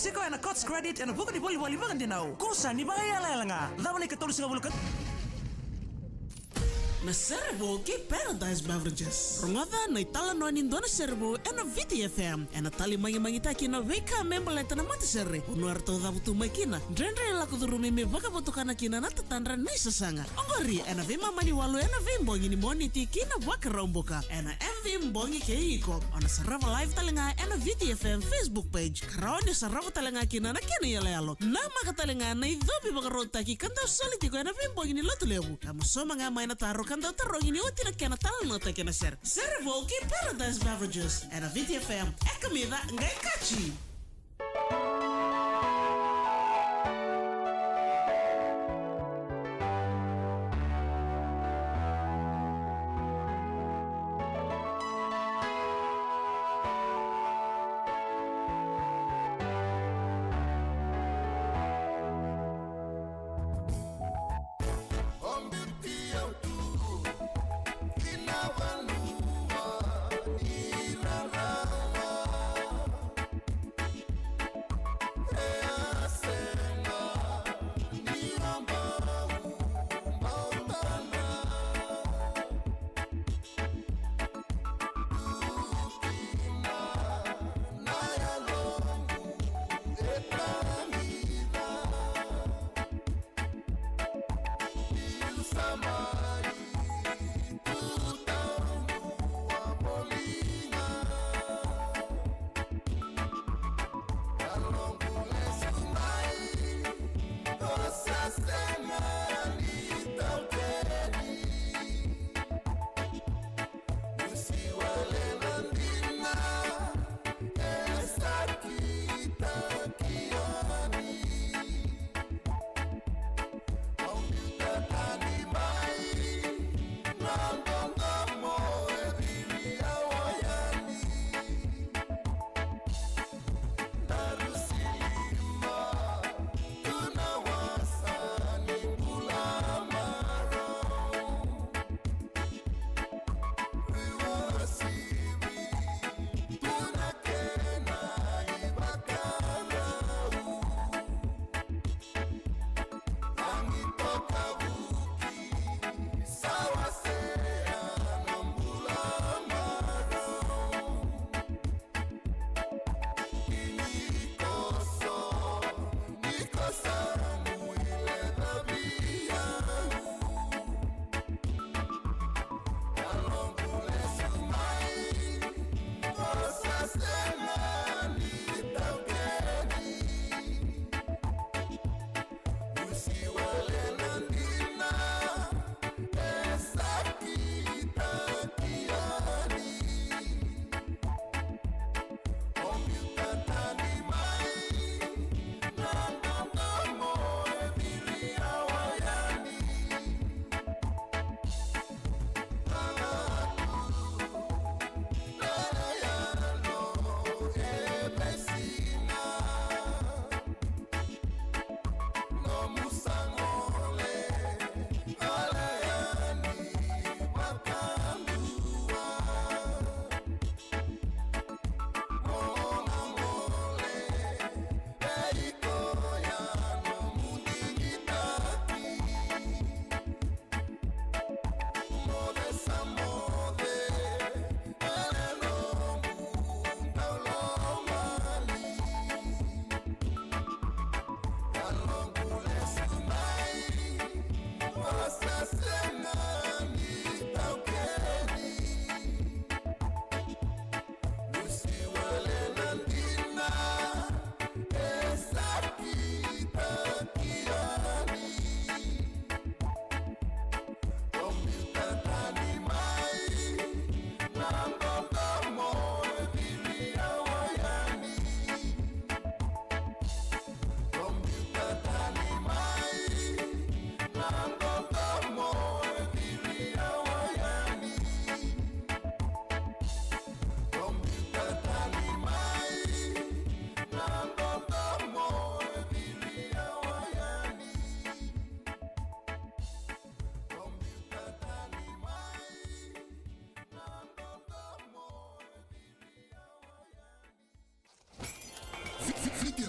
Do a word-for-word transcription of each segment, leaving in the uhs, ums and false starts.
Tiko ena Courts Credit ena vuku ni volivoli vakadinau. Kusa ni vakaiyalayala ga. Cava na ikatolusagavulu ka... Na sere vou kei Paradise Beverages. Rogoca na italanoa ni dua na sere vou ena Viti F M. Ena tali magimagitaki na veika me baleta na matasere. Vanua eratou cavutu mai kina. Dredre e lako curumi me vakavotukana kina na tatadra na isasaga. Oqori ena veimama ni walu ena veibogi ni Moniti ki na Vakaraubuka. Ena M V Bogi kei iko. O na sarava live tale ga ena Viti F M Facebook page. Ka rawa ni o sarava tale ga kina na kena iyaloyalo. Namaka tale ga na icovi vakarautaki ka dau soli tiko ena veibogi ni Lotulevu. Ka mo sauma ga mai na taro ka dau tarogi ni oti na kena talanoataki ena sere. Sere vou kei Paradise Beverages. Ena Viti F M. E kamica, qai kaci.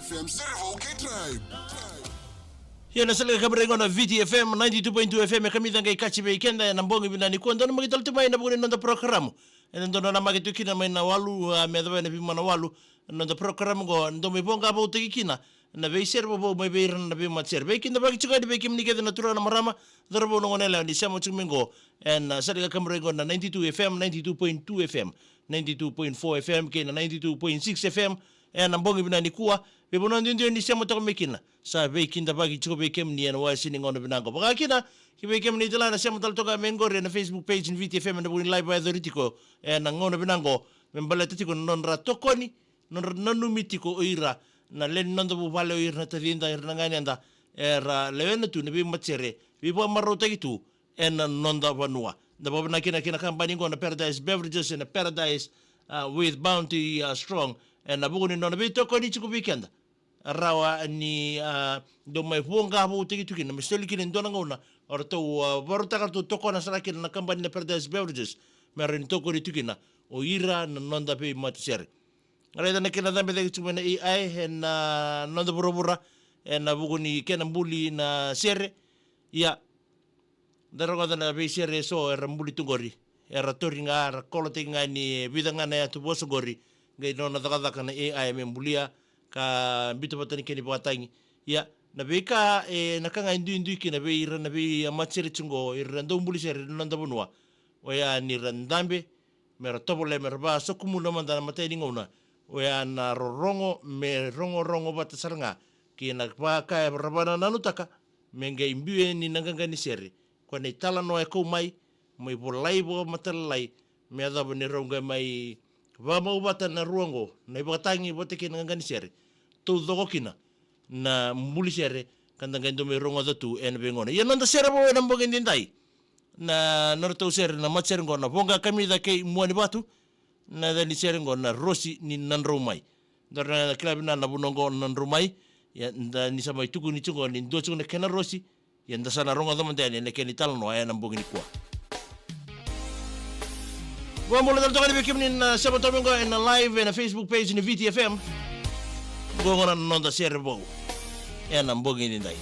F M Servo K Tribe. Ia na sala ka kaburei gona Viti F M ninety-two point two F M e kamica qai kaci vei keda ena bogi vinaka nikua. Donu maki tale tu mai na vuku ni noda porokaramu. Ena donu na maki tu kina mai na walu, a, me yacova ena veimama na walu. Noda porokaramu qo, dou mai voqa vautaki kina na veisere vovou mai vei ira na veimatasere. Veikidavaki tiko yani vei kemuni kece na turaga na marama, cauravou na goneyalewa ni sema tiko mai qo. Ena sala ka kaburei gona ninety-two F M, ninety-two point two F M, ninety-two point four F M kei na ninety-two point six F M. Ena bogi vinaka nikua, veivanua duidui ni sema toka mai kina. Sa veikidavaki tiko vei kemuni ena wase ni gauna vinaka qo. Vaka kina, ki vei kemuni tale na sema tale toka mai qori ena Facebook page ni Viti F M ena vuku ni live e yaco tiko ena gauna vinaka qo. Me baleta tiko na nodra tokoni, nodra nanumi tiko o ira na lewe ni noda vuvale, o ira na tacida, ira na ganeda, era lewena tu na veimatasere, veivakamarautaki tu ena noda vanua. Da vakavinavinaka kina ki na kabani qo na Paradise Beverages ena Paradise, a, with Bounty, a, Strong, ena vuku ni nona veitokoni tiko vei keda. Rawa ni, a, dou mai voqa vautaki tu kina, me soli kina e dua na gauna o ratou, a, vakarautaka, ratou tokona sara kina na kabani na Paradise Beverages me rawa ni tokoni tu kina o ira na noda veimatasere. Raica na kena cabe cake tiko mai na A I ena noda vuravura ena vuku ni kena buli na sere. Ia, da rogoca na veisere eso era buli tu qori, era tauri ga, era kolotaki ga ni vica ga na yatu vosa qori, qai nona cakacaka na A I me bulia, ka biuta vata na kena ivakatagi. Ia, na veika, e, na ka ga e duidui kina vei ira na veimatasere tiko qo, ira na dau buli sere ena noda vanua, oya ni ra dabe me ra tovolea me ra vasokumuna mada na imatai ni gauna. Oya na rorogo me rogorogo vata sara ga kei na vaka era vakanananutaka me qai biu yani na qaqa ni sere. Koya na italanoa e kau mai, mai volai vakamatailalai, me yacova ni rau qai mai vakamau vata na rua oqo, na ivakatagi vata kei na qaqa ni sere. Taucoko kina na buli sere ka da qai dau mai rogoca tu ena veigauna. Ia noda sere vou ena bogi edaidai, na nodratou sere na matasere oqo na Voqa Kamica kei Muanivatu. Na yaca ni sere oqo na Rosi ni Nadroumai. Daru na kila vinaka na vanua oqo Nadroumai. Ia da ni sa mai tukuni tiko oqo ni dua tiko na kena rosi. Ia da sa na rogoca mada yani ena kena italanoa ena bogi nikua. Vakabula tale toka yani vei kemuni na sema toka mai oqo ena live ena Facebook page ni Viti F M. Oqo gona na noda sere vou ena bogi edaidai.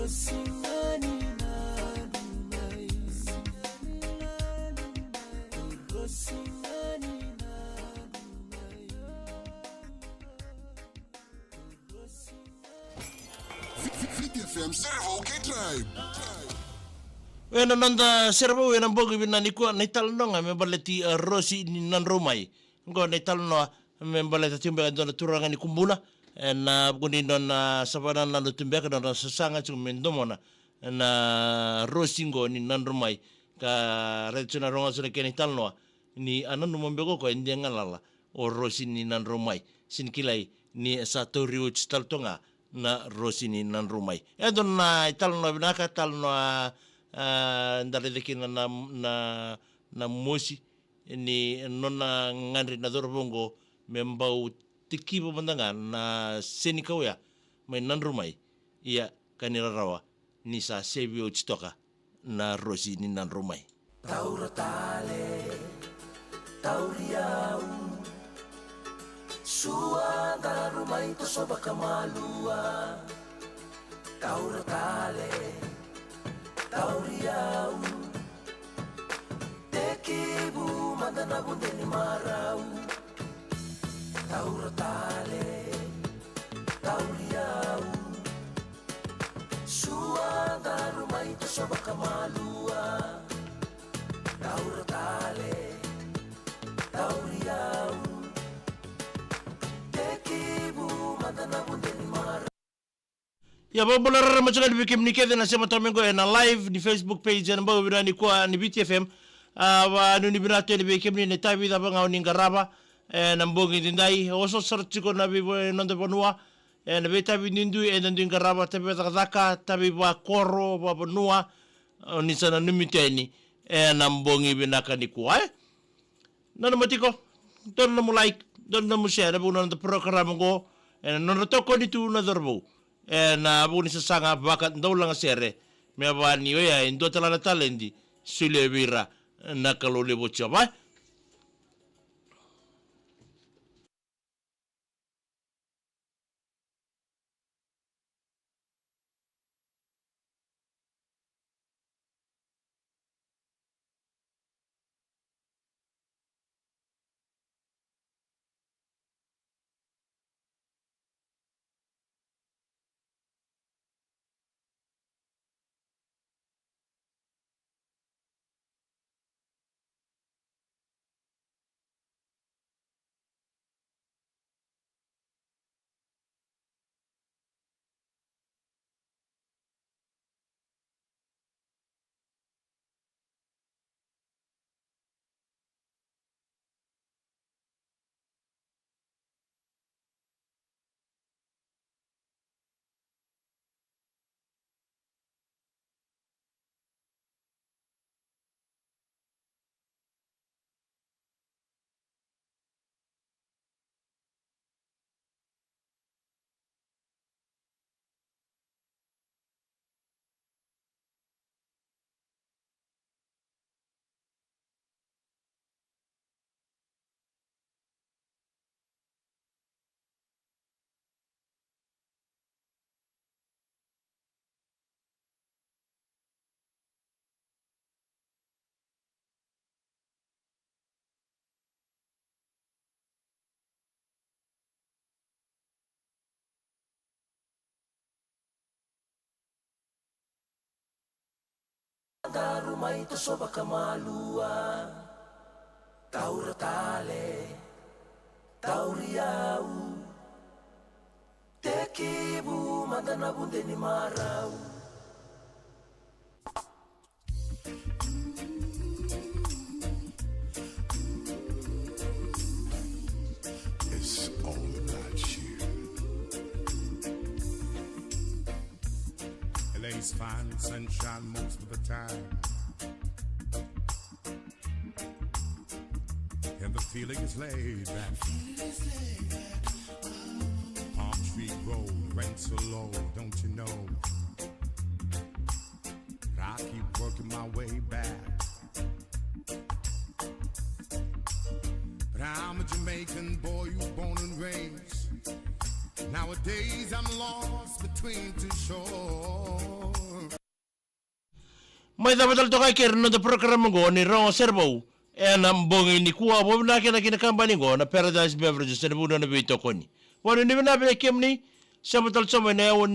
Viti F M, Serevou kei Tribe. Ena noda Serevou ena bogi vinaka nikua, na italanoa ga me baleti, e, Rosi ni Nadrou Mai. Qo na italanoa me baleta tiko beka e dua na turaga ni Kubuna, ena vuku ni nona, a, sa vakanananu tu beka na nona sasaga tiko me domona na Rosi qo ni Nadrou Mai. Ka raica tiko na rogo tiko na kena italanoa ni a nanuma beka o koya e dia galala o Rosi ni Nadrou Mai. Sega ni kilai ni sa tauri oti tale tu ga na Rosi ni Nadrou Mai. E dua na italanoa vinaka, talanoa, a, da raica kina na, na, na mosi ni nona gadre na cauravou oqo me bau tekivu mada ga na senikau ya mai Nadrou Mai. Ia ka ni rarawa ni sa sevi oti toka na Rosi ni Nadrou Mai. Taura tale, tauri au, sua daru mai toso vakamalua. Taura tale, tauri au, tekivu mada na vude ni marau. Taura tale, tauri au, sua daru mai toso vakamalua. Taura tale, tauri au, tekivu mada na vude ni marau. Ia, vakabula rarama tiko ga vei kemuni kece na sema tome qo ena live ni Facebook page ena bogi vinaka nikua ni Viti F M. A, vanuinui vinaka tu yani vei kemuni na itavi cava ga o ni qarava ena bogi nidai. Oso sara tiko na veivo-, noda vanua ena veitavi duidui eda dui qarava, tavi vakacakacaka, tavi vakoro, vakavanua, o ni sa nanumi tu yani ena bogi vinaka nikua, e? Nanuma tiko, donu nomu like, donu nomu share, ena vuku ni noda program oqo, ena nodra tokoni tu na cauravou ena vuku ni sasaga vakadaulagasere, me vaka ni oya e dua tale na taledi solia vei ira na Kalou levu o Jiova. Daru mai toso vakamalua. Taura tale, tauri au, tekivu mada na vude ni marau. It's all about you. L A's fine, sunshine most of the time. And the feeling is laid back. Palm Tree Road, rents are low, don't you know? But I keep working my way back. But I'm a Jamaican boy who's born and raised. Nowadays I'm lost, but Mai cava tale toka e kere na noda program oqo ni Rogo Serevou ena bogi nikua, vakavinaka kina ki na kabani oqo na Paradise Beverages ena vuku ni nona veitokoni. Vakanuinui vinaka vei kemuni, sema tale tiko mai na aua ni